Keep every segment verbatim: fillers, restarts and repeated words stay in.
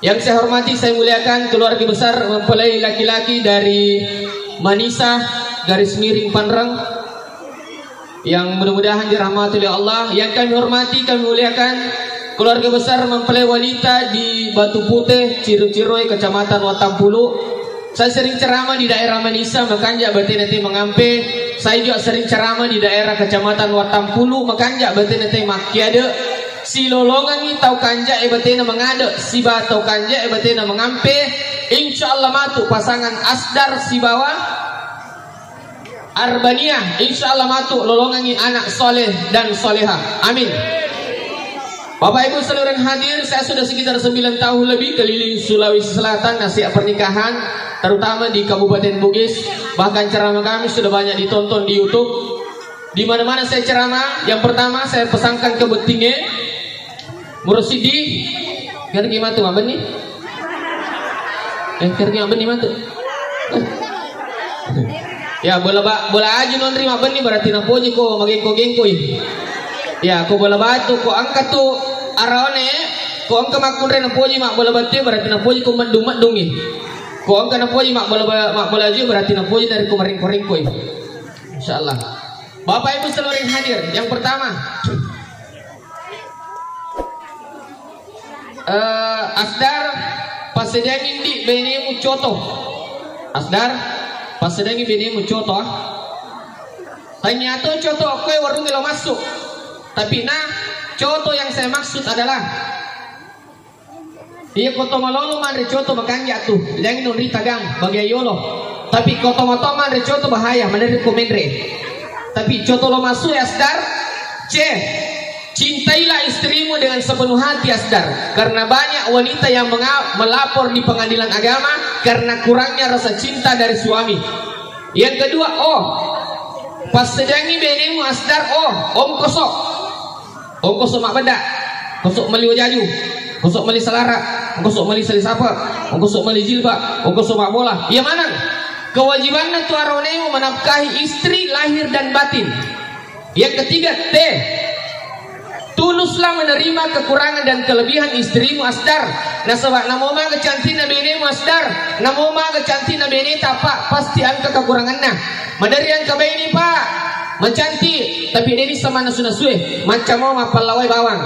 Yang saya hormati, saya muliakan keluarga besar mempelai laki-laki dari Manisa, garis miring Panrang, yang mudah-mudahan dirahmati oleh Allah. Yang kami hormati, kami muliakan keluarga besar mempelai wanita di Batu Putih, Ciru-Ciroi, Kecamatan Watampulu. Saya sering ceramah di daerah Manisa, makanja batena te mengampe. Saya juga sering ceramah di daerah Kecamatan Watampulu, makanja batena te makkiade. Silolongangi tau kanja e batena mengade, siba tau kanja e batena mengampe. Insya Allah matu pasangan Asdar sibawa Arbania, insya Allah matu lolongangi anak soleh dan soleha. Amin. Bapak Ibu seluruh hadir, saya sudah sekitar sembilan tahun lebih keliling Sulawesi Selatan, nasihat pernikahan, terutama di Kabupaten Bugis. Bahkan ceramah kami sudah banyak ditonton di YouTube. Di mana-mana saya ceramah, yang pertama saya pesankan ke bottingnge, Murosidi, ngerti matu mabbenni? Eh, ngerti mabbenni matu? Ya, bola ba-, bola aju nonri mabbenni berarti napoji ko magengko-gengkoi. Ya, ko bola batu, ko engka tu araone, ko engka makkunrai napoji mak bola batu berarti napoji ko meddung-meddungi. Ko engka napoji mak bola ba-, mak bola aju berarti napoji dari ko marengko-rengkoi. Insyaallah. Bapak Ibu seluruh yang hadir, yang pertama, eh, Asdar, passedangi ndi benemu coto. Asdar, passedangi benemu coto, ah. Tanya to coto, koe warung lo masuk. Tapi nah, coto yang saya maksud adalah Iya, ko to malolo manre coto makanja tu, leng nonri tagang bagian yolo. Tapi ko to mato manre coto bahaya, manre ko menre. Tapi coto lo masuk ya Asdar, C. Cintailah istrimu dengan sepenuh hati Asdar, karena banyak wanita yang menga- melapor di pengadilan agama karena kurangnya rasa cinta dari suami. Yang kedua, oh, passedangi benemu Asdar, oh, ongkoso. Ongkoso mabbeda, ongkoso meli wajaju, ongkoso meli salara, ongkoso meli sali sapa, ongkoso meli jilbab, ongkoso mabbola. Iya maneng. Kewajibanna tu aronemu menafkahi istri lahir dan batin. Yang ketiga, T. Tuluslah menerima kekurangan dan kelebihan istrimu Asdar. Nasaba namo maga cantikna benemu Asdar, namo maga cantikna beneta, Pak, pasti engka kekuranganna. Maderri engka baine, Pak, macantik, tapi deni sama nasu-nasue, macca mo mappallawai bawang.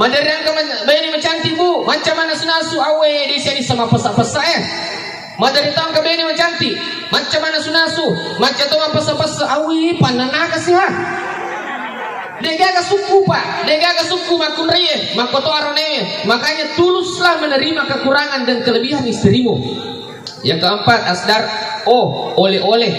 Maderri engka man- baine macantik, Bu, macca manasu-nasu, awe, desi sama pessa-pessa, eh. Maderri tau engka baine macantik, macca manasu-nasu, macca to mappessa-pessa, awe, pannanaka siha. Degaga sukku, Pak, degaga sukku makkunraie, makkoto aronewe. Makanya tuluslah menerima kekurangan dan kelebihan istrimu. Yang keempat, Asdar, oh, oleh-oleh.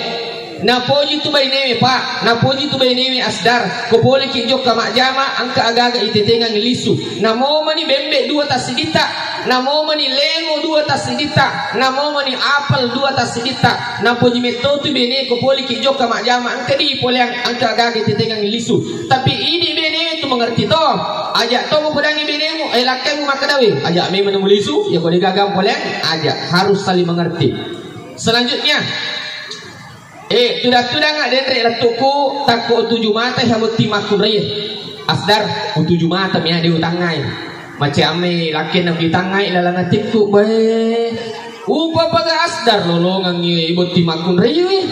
Napoji tu bainewe, Pak. Napoji tu bainewe, Asdar. Ko poleki jokka majjama, engka agaga itetengang lisu. Namomani bembe dua tassiditta. Namomani lemo dua tassiditta. Namomani apel dua tassiditta. Napoji metto tu bene ko poleki jokka majjama, engka di poleang, engka agaga itetengang lisu. Tapi idi bene tu mengerti to. Aja to mupedangi benemu, eh, lakkemu makkadawe. Aja memang mulisu, ya ko degaga poleang, aja harus saling mengerti. Selanjutnya, eh, tudang-tudang denre lettuku, takko tuju mata ya botting makkunraie. Asdar, utuju mata mi ade utangngai. Mace amme lakke na utangngai lalang atikku, bae. Upa paga Asdar lolongang i botting makkunraie.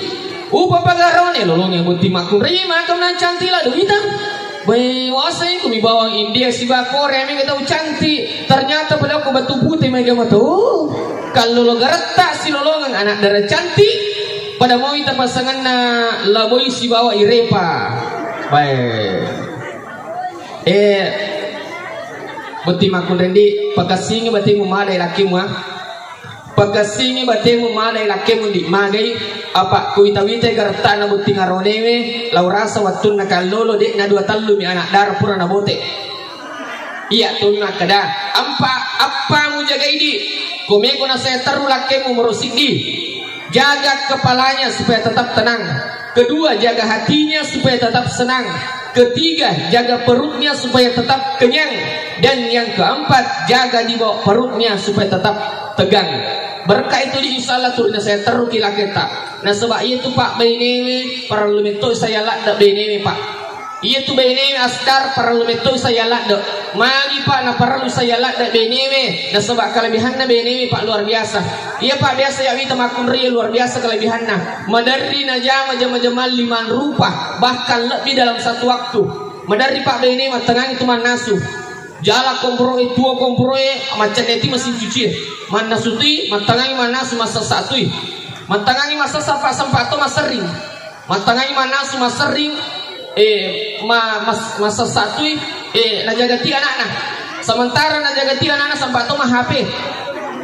Upa paga rone lolongang botting makkunraie, maka menang cantik la duita. Bae, wasai ku mi bawang India siba Korea mi tau cantik. Ternyata pada aku batu putih mega mata. Oh, kalau lo garetta si lolongang anak dara cantik. Pada moi tapasanganna laboi sibawa irepa. Bae. Eh, botting makkunrai ndi, pakessingi batemu mada lakkemu, ah. Pakessingi batemu mada lakkemu ndi, magai, apa kuita-witai garettana botting aronewe, lao rasa wattunna kallolo, de'na dua tellumi anak dara pura nabote. Iya, tu makkeda, ampa, appa mujagai di, komeko nasaya terru lakkemu moro siddi. Jaga kepalanya supaya tetap tenang. Kedua, jaga hatinya supaya tetap senang. Ketiga, jaga perutnya supaya tetap kenyang. Dan yang keempat, jaga di bawah perutnya supaya tetap tegang. Berkah itu di insya Allah turunnya saya terruki laketa. Nasaba iya tu, Pak, bainewe parellu metto saya ladde bainewe, Pak. Iya tu bainewe Asdar parellu metto saya ladde. Magi, Pak, naparellu saya ladde benewe, nasaba kelebihanna benewe, Pak, luar biasa. Iya, Pak, biasa ya wita makkunrai luar biasa kelebihanna. Maderri najama jama-jamang lima rupa, bahkan lebih dalam satu waktu. Maderri, Pak, bene mattengangi tu mannasu. Jala komporoe, tuo komporoe, maccanne ti mesin cuci. Mannasu tui, mattengangi mannasu, massessa tui. Mattengangi massessa, Pak, sempat to maserring. Mattengai mannasu maserring, eh, ma-, mas-, massessa tui, eh, najaga ti anakna. Sementara najaga ti anakna sempat to ma-H P.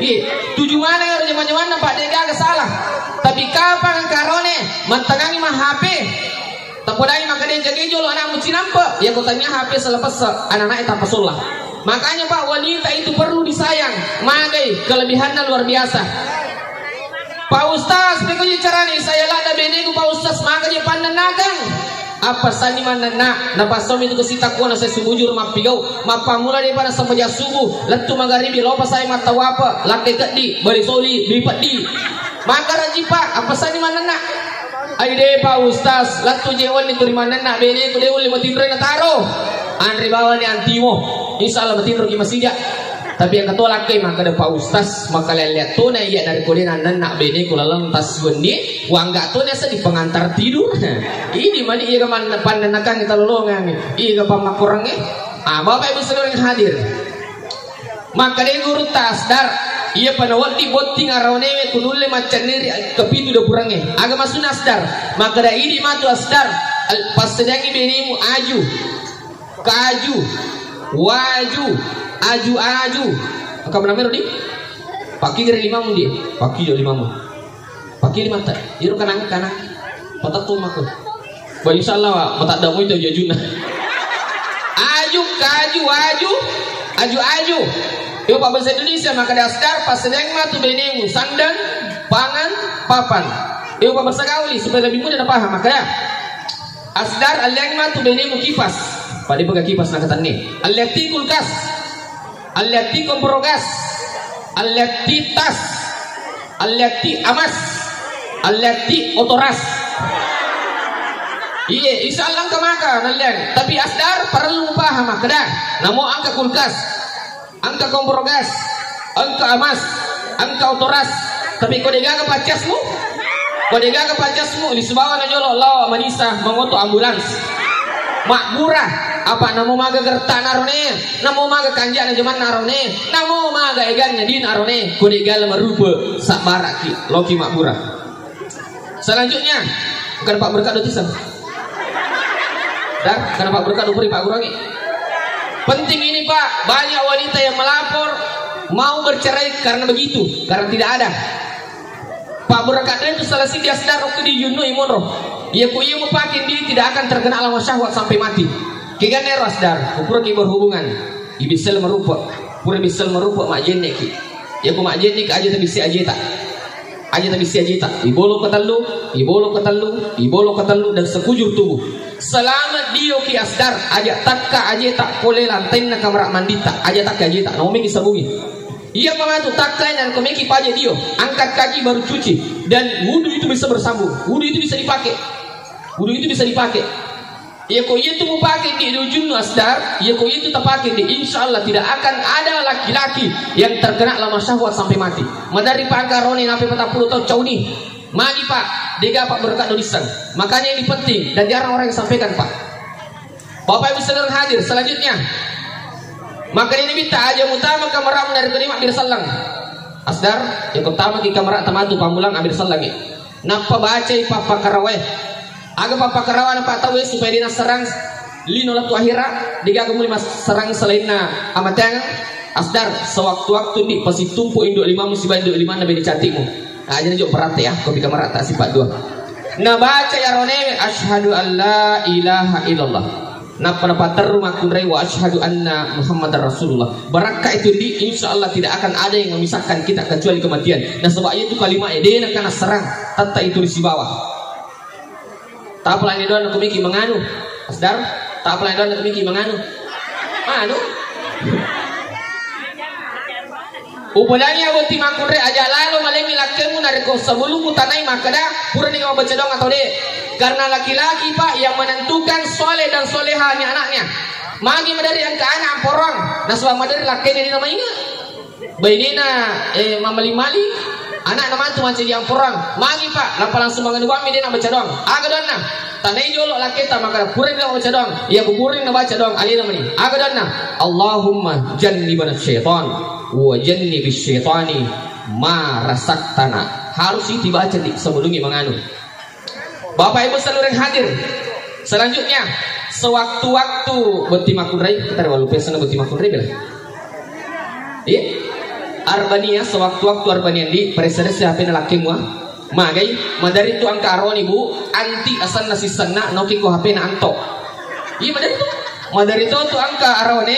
Iya, tuju maneng ero jama-jamanna, Pak, de gaga salah. Tapi kapang karone mattengangi ma-H P. Tapodai makkeda jagai jolo anakmu cinampe, ya ko tania H P salah pesse, anak-anak tanpa sola. Makanya, Pak, wanita itu perlu disayang. Magai kelebihannya luar biasa. Pak Ustaz, pekko je carane saya ladde beneku, Pak Ustaz, maka je pannennakang. Apa sani mannenna, napassaumi tu kesita kuana saya sumujur mappigau, mappamula de pada sempajang subuh, lettu magaribi, lopa saya mattawapa, lakke keddi, bali soli, bipeddi. Maka raji, Pak, apa sani mannenna? Ai de, Pak Ustaz, lettu je wenni tu ri mannenna beneku, de ulle matinroi nataro. Anre bawani antimo. Insya Allah matinroki masija. Tapi yang ketua lakke makkeda, Pak Ustaz, makkalelle-lelle tona iya dari kode nannenna beneku laleng tas wenni, wangga tona sedih pengantar tidur. Ini mani iya man pannenakang talolongang, iya pammakurangnge. Ah, Bapak Ibu sekalian hadir. Makkeda gurutta Asdar, iya pa nawedding botting arawanewe kunulle maccanneri kepitu dapurangnge. Aga maksudna Asdar? Makkeda idi matu Asdar, al-, passedangi benemu aju. Kaju, waju, aju-aju. Engka menamero di? Pakigere limamu di? Pakigere limamu. Pakigere mata. Iro kanang kanang. Patatto mako. Ba insyaallah wa, matadda mu itu jajuna. Aju, kaju, waju, aju-aju. Iyo, Pak, bahasa Indonesia, maka dasar pas sedang matu benemu sandang, pangan, papan. Iyo, Pak, bahasa Gauli supaya lebih mudah dipaham, maka ya. Asdar, alliang matu benemu kipas. Pada pegang kipas nak ketanni. Alliati kulkas. Alliati kompor gas. Alliati tas. Alliati amas. Alliati otoras. Iye, insya Allah engka maka nalliang. Tapi Asdar perlu paham makkeda. Namo angka kulkas. Engka kompor gas, engka amas, engka otoras. Tapi ko degaga paccasmu? Ko degaga paccasmu, lisu bawang na jolo lao manisa mangoto ambulans. Mabbura, apa namo maga gerta narone, namo maga kanja na jaman narone, namo maga egan nyadin arone, ko degala marupe sabbaraki, loki mabbura. Selanjutnya, kenapa berkat dotisan? Dan kenapa berkat dupuri Pak Gurangi? Penting ini, Pak, banyak wanita yang melapor mau bercerai karena begitu, karena tidak ada. Pak Burakat itu salah si dia sedar waktu di Yunno Imoro. Iya ku iya mau pakai dia tidak akan terkena lawan syahwat sampai mati. Kigan nero asdar, kupura ki berhubungan. Ibisel merupa, pura bisel merupa mak jenne ki. Ya ku mak jenne ki aja tapi si ajeta. Aja tabissi ajeta, ibolo ketellu, ibolo ketellu, ibolo ketellu, dan sekujur tubuh. Selamat dio ki asdar, aja takka ajeta pole lantainna kamar manditta, aja takka ajeta, naomi ki sabungi. Iya pamatu takka dan komeki paja dio, angkat kaki baru cuci, dan wudhu itu bisa bersambung, wudhu itu bisa dipakai, wudhu itu bisa dipakai. Iya ko iya tu mupake di ujunnu asdar, iya ko iya tu tapake di, insya Allah tidak akan ada laki-laki yang terkena lama syahwat sampai mati. Madari pangkarone nape patappulo tahun cauni. Magi pak, dega pak berkat dodisang. Makanya ini penting dan jarang orang yang sampaikan pak. Bapak ibu saudara hadir selanjutnya. Maka ini minta aja utama kameramu dari kelima bir sallang. Asdar, yang utama ki kamera tamatu pamulang ambil sallang ya. Nappa bacai pappakarawae. Aga pappakarawana pattauwe supaya de nasserang lino lettu ahera, degaga muli masserang selainna amateang. Asdar, sewaktu-waktu ni pasitumpu indo limamu siba indo limanna bene cantikmu. Aja najo perate ya, kopi kamarata sipat dua. Nabaca ya ronewe, asyhadu an la ilaha illallah. Nappa napatterru makkunrai wa asyhadu anna Muhammadar Rasulullah. Barakka itu di, insya Allah tidak akan ada yang memisahkan kita kecuali kematian. Nasaba itu kalimat e dena kana serang, tatta itu ri sibawa. Tapalani doang aku miki menganu. Asdar, tapalani doang aku miki menganu. Anu. Upodangi botting makkunrai, aja lalo malengi lakkemu narekko sebelum mutanai makkeda purani mabaca doang atau de. Karena laki-laki pak yang menentukan soleh dan soleha ni anaknya. Magi maderri engka ana' amporang, nasaba maderri lakkainna de' namainga. Bainena, eh, mammali-mali, ana'na matu mancaji amporang. Magi, Pak, nappa langsung manganu bammi de' nabaca doang. Aga doanna? Tanai jolo lakketa maka pura de' nabaca doang. Iya ku pura nabaca doang, alena mani. Aga doanna? Allahumma jannibna syaitan wa jannibis syaitani ma razaqtana. Harus itu dibaca di sebelumnya manganu. Bapak Ibu seluruh hadir. Selanjutnya, sewaktu-waktu botting makkunrai, kita ada walu pesan botting makkunrai bela. Iya. Arbania, sewaktu-waktu Arbania di, peresa-resa H P na lakkemu, ah. Magai, madari tu engka aroni, Bu, anti asanna sisenna, noki ko H P na anto. Iya, madari tu. Madari to tu engka arone,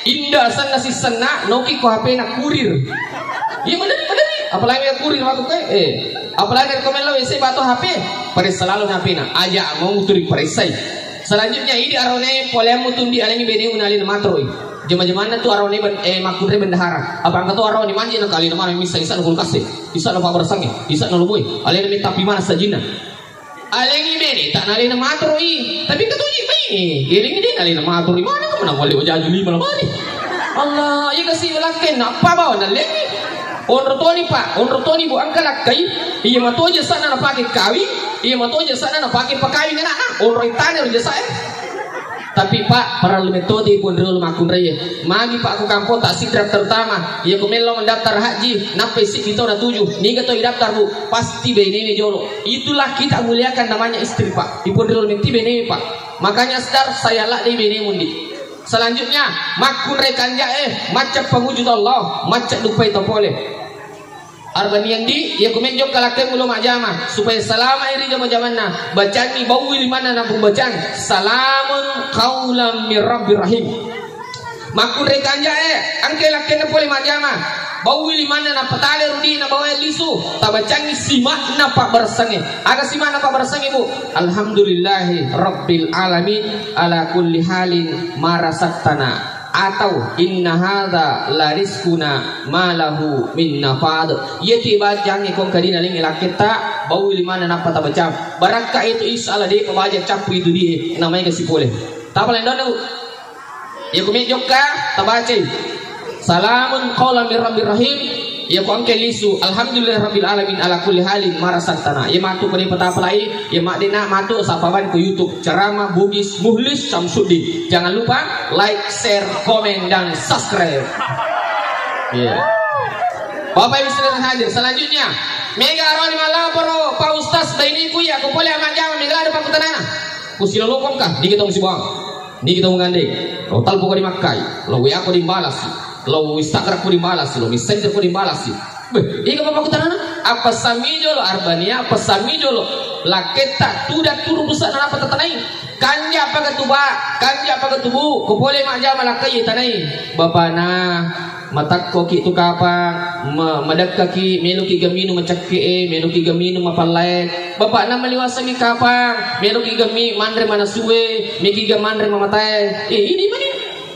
inda asanna sisenna, noki ko H P na kurir. Iya, madari, madari. Apalagi kurir waktu ke, eh. Apalagi ko melo W C bato H P, paressa lalo H P na. Aja mau turi paressai. Selanjutnya, ini arone polemmu tundi aleni bene unalin matroi. Jema-jemanna tu arone ben, eh, makkunrai bendahara. Apa engka tu arone manji na kali na mana misa isa na kulkas e, isa na pabarasange, isa na luboi. Alena mita pi mana sajinna. Alengi bene, tak nalena matroi. Tapi ketuji baini. Iringi de' nalena matroi. Mana kamu nak wali wajah juli malam hari? Allah, iya kasi lakkainna, apa bawa nalengi? Onro toni, Pak, onro toni, Bu, engka lakkai. Iya matoja sana napake kawing, iya matoja sana napake pakawing anakna. Onro itane ro jasa e. Tapi, Pak, parellu metode pun riolo makkunrai. Magi, Pak, ku kampong tak sidrap terutama. Iya ku melo mendaftar haji, nappa isi kita na tuju. Niga to idaftar, Bu? Pasti bainene jolo. Itulah kita muliakan namanya istri, Pak. Ipun riolo metti bainene, Pak. Makanya, Star, saya lak dei bainemu ndi. Selanjutnya, makkunrai kanja'e, macca pamujud Allah, macca duppai to pole. Arbaniang di, iya ku mejjokka lakkaimmu lo majjama, supaya salama ri jama-jamanna, bacanni baui limanna napubacang, salamun qaulam mir rabbir rahim. Makkunrai kanja'e, engka lakkainna pole majjama, baui limanna napatale rudi na bawai lisu, tabacangi sima'na pabbarassangnge. Aga sima'na pabbarassangnge, Bu? Alhamdulillahi rabbil alamin ala kulli halin ma razaqtana. Atau inna hadza la rizquna ma lahu min nafad. Iya ti bajangnge kong kadina lengnge lakketta, baui limanna nappa tabacang. Barakka itu insya Allah de' pabaja cappu itu di namae kasi pole. Tapa lendonna, Bu. Iya ku mejjokka tabacai. Salamun qaulam mir rabbir rahim. Iya ku engka lisu, alhamdulillah rabbil alamin ala kulli halin ma razaqtana. Iya matu pada patapalai, iya madena matu sapaban ku YouTube ceramah Bugis Muhlis Samsudin. Jangan lupa like, share, komen, dan subscribe. Iya. Bapak Ibu saudara hadir, selanjutnya mega aroni malaporo Pak Ustaz bainiku ya ku pole amajama mega ada pakutanana. Ku silolopongka, nigi tong sibuang. Nigi tong gandeng. Lo talpo ko di makkai, lo wa ko di balasi, lo Instagram ko di balasi, lo messenger ko di balasi. Beh, iga bapak kutanana? Apa sami jolo Arbania, apa sami jolo laketta tuda turu busa na apa tatanai? Kanja apa ketuba, kanja apa ketubu, ko pole majama lakkai tanai. Bapana, matakkoki tu kapang, ma-, madekkaki, meloki gaminu macakke e, meloki gaminu mapallae. Bapana maliwasangi kapang, meloki gami manre manasue, meki ga manre mamatae. Eh, ini mani.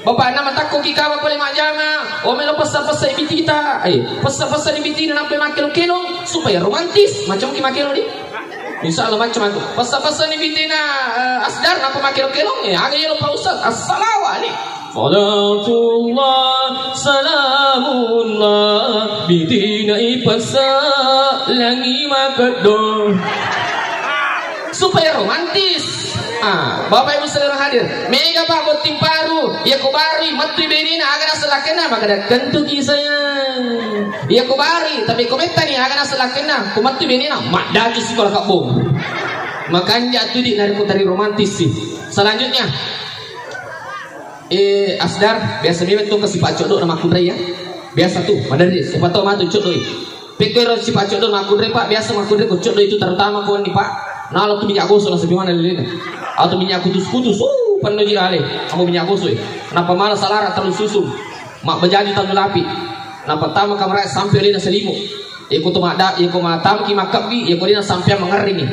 Bapakna matakkoki kawa pole majjama, o melo pessa-pessa ibitita, eh, pessa-pessa ni bitina nampe makkelo-kelo supaya romantis, macam ki makkelo di. Insya Allah macam aku. Pessa-pessa ni bitina, eh, Asdar nampe makkelo-kelo, eh, aga yelo Pak Ustaz, assalamualaikum. Salatullah, salamullah, bitina ipessa langi makeddo. Supaya romantis. Ah, Bapak Ibu saudara hadir, mega Pak botting paru, iya ko barui mettui benena aga naseng lakkainna, maka dakkentuki sayang. Iya ko barui, tapi ko mettani aga naseng lakkainna, ko mettui benena, maddaki sikola kabbong. Makanja tu di narekko tari romantis sih. Selanjutnya, eh, Asdar, biasa memang tu kasi pacodok nama kunrai ya. Biasa tu, maderri, siapa tahu matu codoi. Pekko ero sipaccodo makkunrai, Pak, biasa makkunrai ko coddo itu terutama ko wenni, Pak. Nalo tu minyak gosok nasaba mana lilina. Atau minyak kutus-kutus, uh, penno ji ale. Amo minyak gosok e. Kenapa malah salara terlalu susung? Mak bejaju terlalu lapi. Kenapa tama kamera sampai lina selimu? Iko to madda, iko matamaki makkabbi, iko lina sampai mengeringi.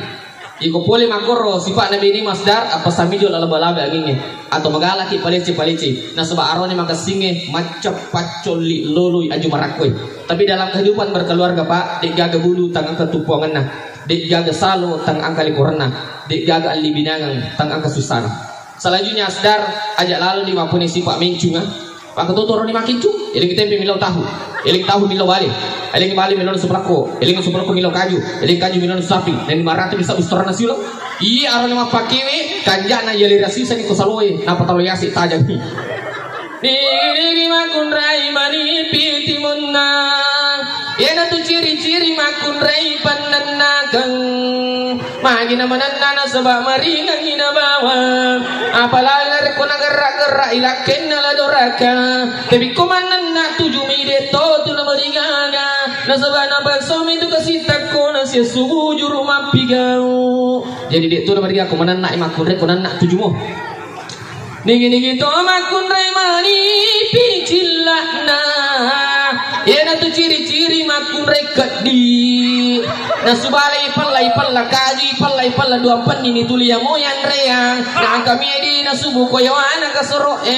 Iko pole makkoro sipa'na bene Masdar, apa samijo lalaba-laba angingnge, atau magalaki palece-palece, nasaba arone makessingnge macca paccolli loloi aju marakkoi. Tapi dalam kehidupan berkeluarga, Pak, de'gaga bulu tang engka tuppuangenna, de'gaga salo tang engka likorenna, de'gaga alli binangeng tang engka sussana. Selanjutnya Asdar, aja lalo ni mappuni sipa mencung, ah. Maka toto roni makincung, eling tempe milo tahu, eling tahu milo bale, eling bale milo supelakko, eling supelakko milo kaju, eling kaju milo sapi, dan lima ratus bisa ustorana silo. Iya, aroni mappakewe, kanjana yali rasisa ni ko saloe, napa talo yasi tajang. Digi-digi makkunrai manipi timunna. Iyanatu ciri-ciri makkunrai pannennakeng. Magi namanenna nasaba maringengngi nabawa. Apalagi narekko nagerra-gerra ilakkenna la doraka. Tapi ko manenna tujumi de to tu namaringaga. Nasaba napasomi tu kasitakko nasiassubu juru mappigau. Jadi de tu namariga ko manenna makkunrai ko nenna tujumo. Nigi-nigi to makkunrai manipi cilla'na. Iyanatu ciri-ciri makkunrai keddi. Nasubalai pella-pella kaji, pella-pella dua penni ni tuli yamo yanreang. Na angka medi nasubu koyawana kasoro e.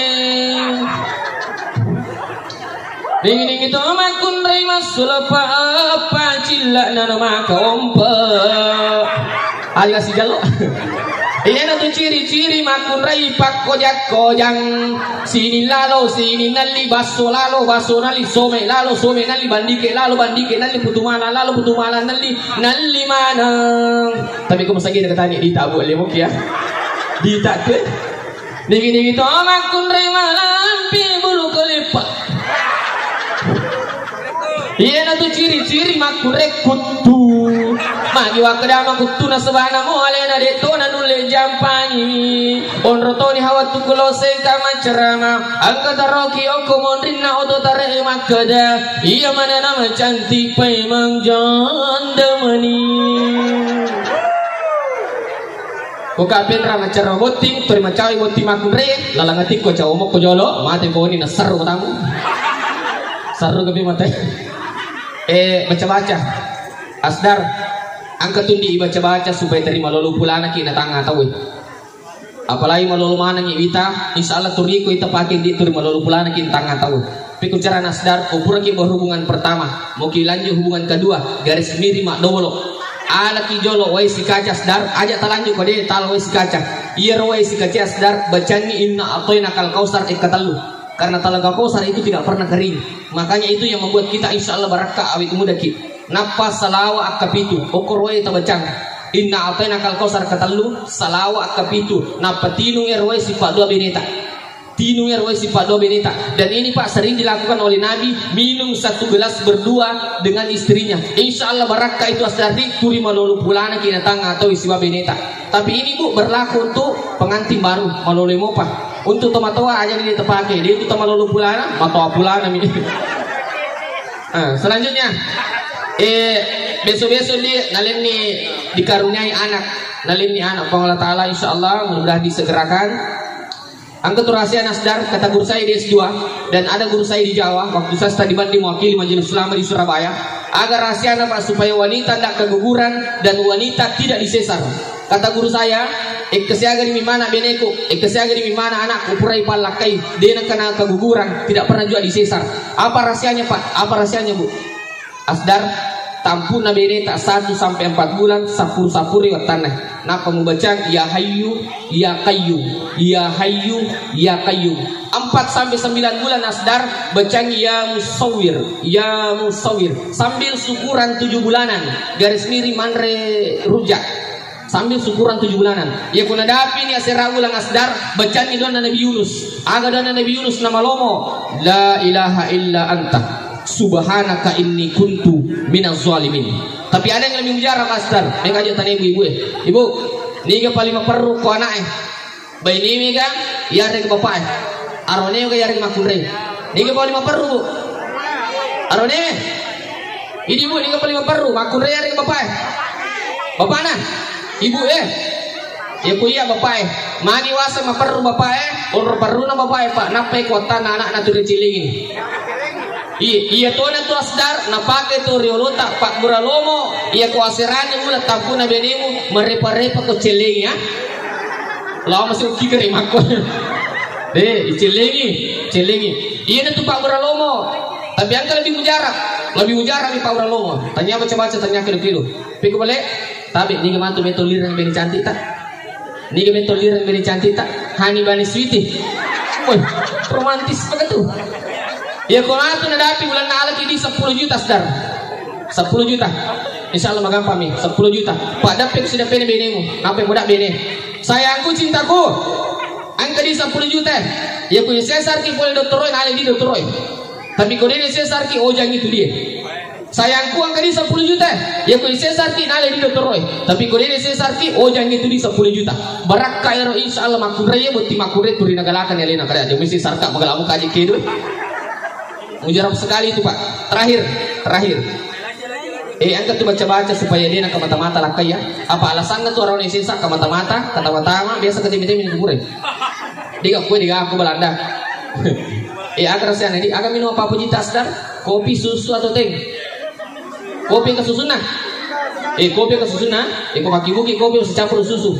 Ningi-ningi to makkunrai massulepa eppa cilla'na na maka ompe. Ayo sijallo. Iyanatu ciri-ciri makkunrai pakkojang-kojang. Sini lalo, sini nalli, basso lalo, basso nalli, some lalo, some nalli, bandike lalo, bandike nalli, putumala lalo, putumala nalli, nalli maneng. Tapi ko masagi ada tanya di tabu le mokia. Di tak ke. Nigi-nigi to makkunrai malampi bulu kalipa. Iyanatu ciri-ciri makkunrai kuttu. Magi wakkeda makuttu nasabana mo alena de to nanulle jampangi. Onro toni hawattu kulo sengka maccarama. Angka taroki okko monrinna oto tare makkeda. Iya manana macantik paimeng janda mani. Ko ka penra macerro botting, tori macawai botting makkunrai, lalang atikko cawa mokko jolo, mate boni nasarru matamu. Sarru gabi mate. Eh, baca-baca. Asdar, angka tundi baca-baca supaya terima lolo pulanaki na tangnga tau. Apalagi malolo manengi wita, insya Allah turiko ita pake di turi malolo pulanaki na tangnga tau. Pekko carana Asdar, ko puraki berhubungan pertama, moki lanjut hubungan kedua, garis miri maddobolo. Alaki jolo wae sikaca Asdar, aja talanjut ko de talo wae sikaca. Iyaro wae sikaca Asdar, bacangi inna atoina kal kausar ekka tellu. Karena talaga kausar itu tidak pernah kering. Makanya itu yang membuat kita insya Allah barakka awet mudaki. Nappa salawa akkapitu, okko roe tabacang. Inna atoina kal kausar katellu, salawa akkapitu. Nappa tinung ero wae sipa dua beneta. Tinung ero wae sipa dua beneta. Dan ini, Pak, sering dilakukan oleh Nabi, minum satu gelas berdua dengan istrinya. Insya Allah barakka itu Asdar di turi malolo pulana kinatang atau siwa beneta. Tapi ini, Bu, berlaku untuk pengantin baru, malolo mopa. Untuk tomatoa aja ini terpakai. Dia itu malolo pulana, matoa pulana mi. Ah, selanjutnya, eh, besok-besok di nalenni dikaruniai anak, nalenni anak Puang Allah Taala, insya Allah mudah-mudahan disegerakan. Angka tu rahasia Nasdar, kata guru saya di S dua, dan ada guru saya di Jawa, waktu saya studi banding mewakili Majelis Ulama di Surabaya, agar rahasia apa supaya wanita tidak keguguran dan wanita tidak disesar. Kata guru saya, ekka siaga di mimana beneku, ekka siaga di mimana anakku, purai pallakai, dena kena keguguran, tidak pernah juga disesar. Apa rahasianya, Pak? Apa rahasianya, Bu? Asdar, tampuna beneta satu sampai empat bulan, sapur-sapuri wattanna. Napa mubacang, ya hayyu, ya qayyum, ya hayyu, ya qayyum. Empat sampai sembilan bulan Asdar, bacang ya musawwir, ya musawwir. Sambil syukuran tujuh bulanan, garis miring manre rujak. Sambil syukuran tujuh bulanan. Iya kuna dapi ni asera ulang Asdar, bacanni doanna Nabi Yunus. Aga doanna Nabi Yunus namalomo, la ilaha illa anta, subhanaka inni kuntu minaz zalimin. Tapi ada yang lebih mujarab Asdar. Mega aja tanya ibu-ibu eh. Ibu, niga paling maperru ko anak eh? Bainemi ga yarega bapak e? Aronemi ga yarega makkunrai? Niga paling maperru, Bu? Aronemi. Idi, Bu, niga paling maperru? Makkunrai yarega bapak e? Bapakna? Ibu e? Ya ku iya bapak e. Magi wasa maperru bapak e? Onro perruna bapak e, Pak. Nappai kuattana anakna tu ricilingini. Iya, iya tona tu Asdar, napake tu riolota, pabbura lomo, iya ko aserani ula tampuna benemu, marepa-repa ko celengi ya. Lao masuk kikere makko. Deh, icelengi, celengi. Iya na tu pabbura lomo. Tapi angka lebih mujarab, lebih mujarab di pabbura lomo. Tanya baca-baca, tanya kilo-kilo. Piko balik, tapi ni mantu betul lirang beng cantik tak? Niga metto lireng bene cantik ta? Hani bani sweetie. Woi, romantis begitu. Ya, ko matu nadapi bulan nalaki di sepuluh juta, Sdar. Sepuluh juta. Insya Allah magampang mi, sepuluh juta. Pak, dapat sudah pene benemu. Apa yang muda bene? Sayangku, cintaku. Angka di sepuluh juta. Ya, ku sesar ki pole dottoroe, nale di dottoroe. Tapi ko dene sesar ki, ojang itu dia. Sayangku, angka di sepuluh juta. Ya, ko sesar ki, nale di dottoroe. Tapi ko dene sesar ki, ojang itu di sepuluh juta. Barakka ero, insya Allah, makurre ya, boti makurre, turi nagalakan ya, lena kada aja. Mesti sarka magalamu kaji kedo. Mujarab sekali itu, Pak. Terakhir, terakhir. Eh, angka tu baca-baca supaya dia nak mata-mata lakkai ya. Apa alasannya tu orang Indonesia sak mata-mata, kata-mata, biasa ke timi-timi di kuburan. Diga kue, diga aku Belanda. Eh, aga rasanya, di, aga minum apa, Puji Tasdar? Kopi, susu, atau teh? Kopi ke susu nah? Eh, kopi ke susu nah? Eh, kau kaki bukit kopi usah campur susu.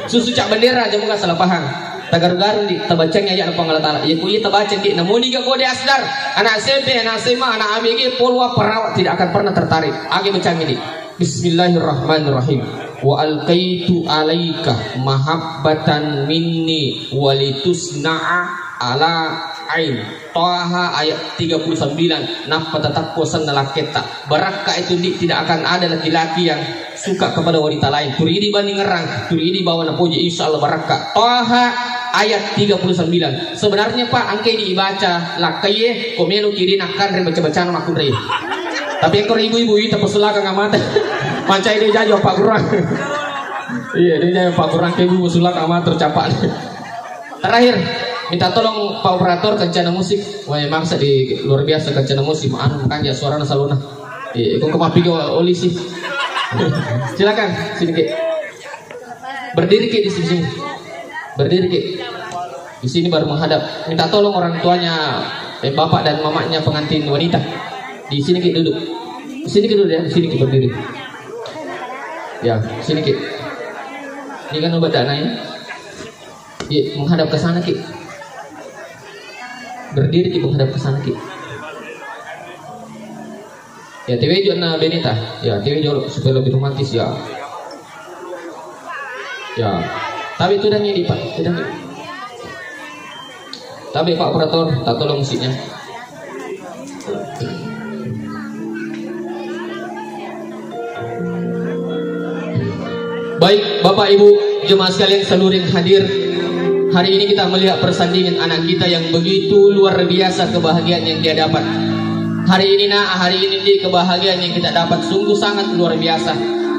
Susu cak bendera aja, muka salah paham. Tagaru-garu di, tabacangi ayat Puang Allah Ta'ala. Ya, ku iya tabaca di, namun iga kode Asdar, anak S M P, anak S M A, anak A B G, polwa, perawat tidak akan pernah tertarik. Age bacangi di. Bismillahirrahmanirrahim. Wa alqaitu alaika mahabbatan minni walitusna'a ala ain. Taha ayat tiga puluh sembilan. Nappa tatakko senna lakketta. Barakka itu di, tidak akan ada laki-laki yang suka kepada wanita lain. Turidi bani ngerang, turidi bawa napoji, insya Allah barakka. Taha ayat tiga puluh sembilan. Sebenarnya, Pak, angke dibaca lakkaie, ko melo kiri nakkan re baca-bacana makkunrai. Tapi engko ibu-ibu ita pesulaka ngamata. Mancai dia jajo Pak Gurang. Iya, dia jajo Pak Gurang ke ibu pesulaka ngamata tercapak. Terakhir, minta tolong Pak Operator kencana musik. Wah, maksa di luar biasa kencana musik. Anu, makanya suaranya salona. Iya, kok kemapi ke oli sih. Silakan, sini ke. Berdiri ke di sini. Berdiri ke. Di sini baru menghadap. Minta tolong orang tuanya, eh, bapak dan mamanya pengantin wanita. Di sini ke duduk. Di sini ke duduk ya, di sini ke berdiri. Ya, sini ke. Ini kan obat dana ya. Iya, menghadap ke sana, Ki. Berdiri, Ki, menghadap ke sana, Ki. Ya, tewejo na beneta. Ya, tewejo supaya lebih romantis, ya. Ya. Tapi itu udah ngidi, Pak. Udah ngidi. Tapi Pak Operator, tak tolong musiknya. Baik, Bapak Ibu, jemaah sekalian seluruh yang hadir, hari ini kita melihat persandingan anak kita yang begitu luar biasa kebahagiaan yang dia dapat. Hari ini, Nak, hari ini, Dik, kebahagiaan yang kita dapat sungguh sangat luar biasa.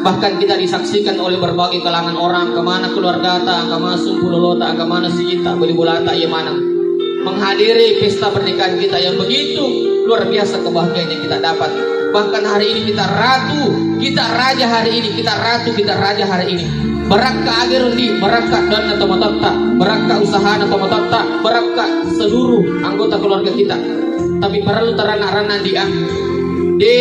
Bahkan kita disaksikan oleh berbagai kalangan orang, kemana keluarga ta, kemana sumpulolo ta, kemana sijita, beli bola ta, iya maneng. Menghadiri pesta pernikahan kita yang begitu luar biasa kebahagiaan yang kita dapat. Bahkan hari ini kita ratu, kita raja hari ini, kita ratu, kita raja hari ini. Barakka agero, Ndi, barakka donna tomatoatta, barakka usahana tomatoatta, barakka seluruh anggota keluarga kita. Tapi parellu taranna-ranna, Ndi, ah. De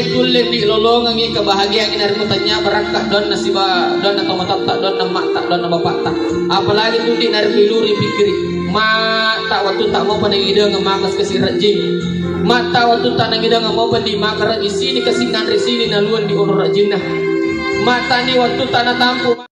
tulle, Ndi, lolongengngi kebahagiaan narekko tania barakka donna siba-, donna tomatoatta, donna emma'ta, donna bapa'ta. Apalagi tu, Ndi, narekko iluri pikkiri. Matta wattutta mopa nangidengeng maka kasi rejjing. Matta wattutta nangidengeng mopa, Ndi, maka rejjing sini kasi nanre sini naluang di oro rejjinna. Matta, Ndi, wattutta natampu